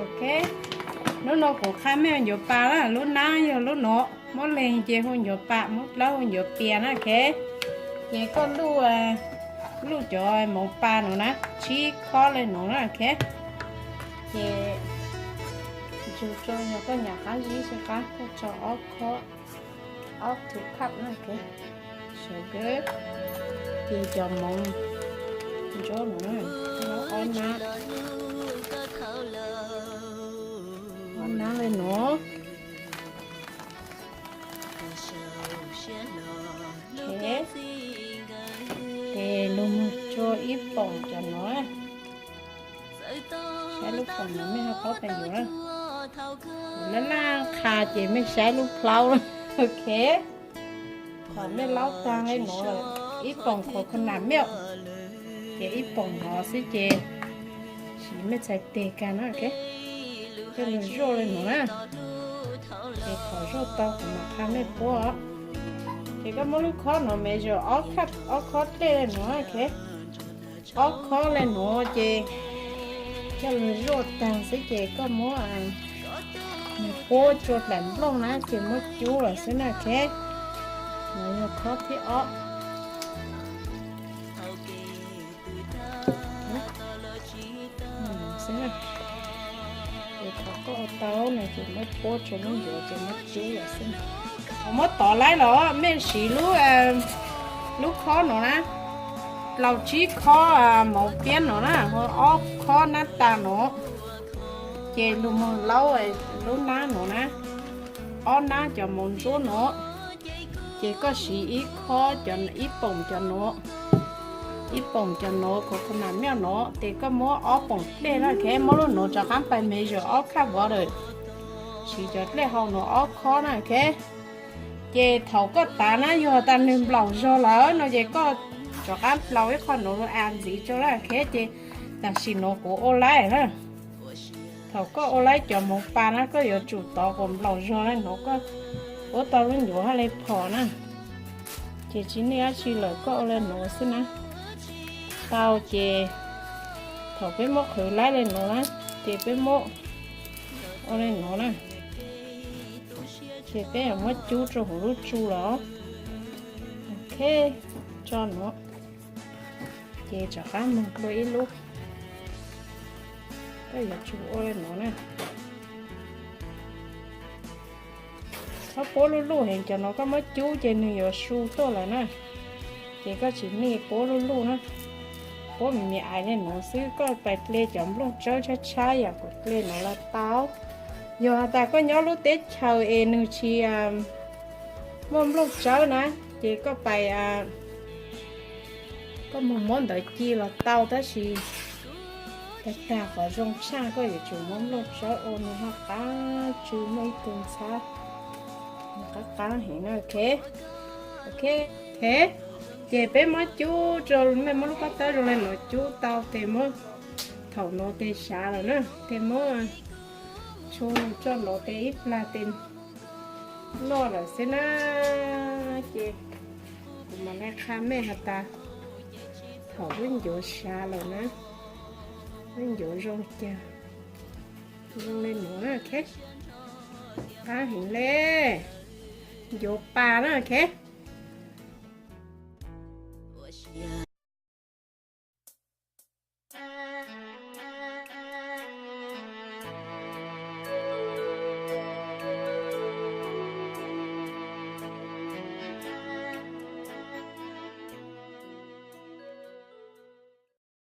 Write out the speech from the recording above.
Ok, hnub no kuv qha mej ua ncuav pas na, lub nab yog lub no, muab leeg ces hu ncuav pas, muab dlawb hu ncuav pias na, ok. Ces koj luj, luj cov moov pas no na, tsib khob le no na, ok. Ces ntsug tso, yog koj nyam qab zib tsis qab koj tso ob khob, ob tug cup na, ok. Sawv kawg, ces cov moov ntsuab no na, ob nab, ob nab le no. Ces lug moog tso ib poom cov no. Saib lub poom no mej ho paub tas yuav na. Kuv laj laj qha ces mej saib lub plaub na. Ok. Thaum mej laub taag le no lawm, ib poom coconut milk, ces ib poom no xwb ces siv mej txhais teg kag na, ok. Coj lug zuaj le no na. Ces thaum zuaj tau kuv mam qha mej puab. Ces koj muab lub khob no measure ob khob dlej le no, ok. Ob khob le no ces coj lug zuaj taag xwb ces koj muab puab tsua dlaim nplooj na ces muab cub lawm xwb na, ok. No yog khob thib ob. Ces thaum koj ua tau no ces muab puab tsua lub ncuav ces muab cub lawm xwb. Muab tov laib los mej siv lub khob no na, dlau tsib khob moov piab no na, ob khob nab tas no, ces lug moog laub lub nab no na, ob nab cov moov ntsuab no, ces koj siv ib khob, ib poom cov no, ib poom cov no coconut milk no, ces koj muab ob poom dlej na, ok, muab lub no rov qaab pais measure ob cup water, siv cov dlej hau no ob khob na, ok. Ces thaum koj tav na, yog tas nwg nplaum zog lawm no ces koj rov qaab dlau ib qho no lub a ntxiv tso na, ok. Ces tam sim no kuv ua laib na. Thaum koj ua laib cov moov pas na koj yuav tsum tov kom nplaum zog na, no koj puab tau lub ncuav hab le phom na. Ces tsis nej dab tsi lawm koj ua le no xwb na. Tau ces thaum peb muab qhwv laib le no na, ces peb muab ua le no na. Ces peb yuav muab cub rau huv lub tsu los. Ok, tso no. Ces rov qaab moog dlua ib lub. Koj yuav tsum ua le no na. Txhob puab luj luj heev, cov no koj muab cub ces nwg yuav su tuaj lawm na. Ces koj tsis nej puab luj luj na. Puab me me aiv le no xwb, koj pais ple cov nplooj tsawb tshab tshab yam kuv ple no los tau. Yog has tas koj nyob lub teb chaws es nwg tsis muaj nplooj tsawb na, ces koj pais, koj moog muab ntawd ci los tau, tab sis tag tag qhov zoo tshaj koj yuav tsum muab nplooj tsawb ua, nwg ho qab tsw muaj ib tug ntxhab, nws qab qab heev na, ok. Ok, ces peb muab cub rau, mej muab lub pob tawb zoo le no cub tau tes muab, thaum no tes sav lawm na, tes muab tshu tso no tes ib plag tes noj lawm xwb na. Ces kuv mam le qha mej has tas thaum lub ncuav sav lawm na, lub ncuav zoo cas, zoo le no na, ok. Qab heev le, ncuav pas na, ok.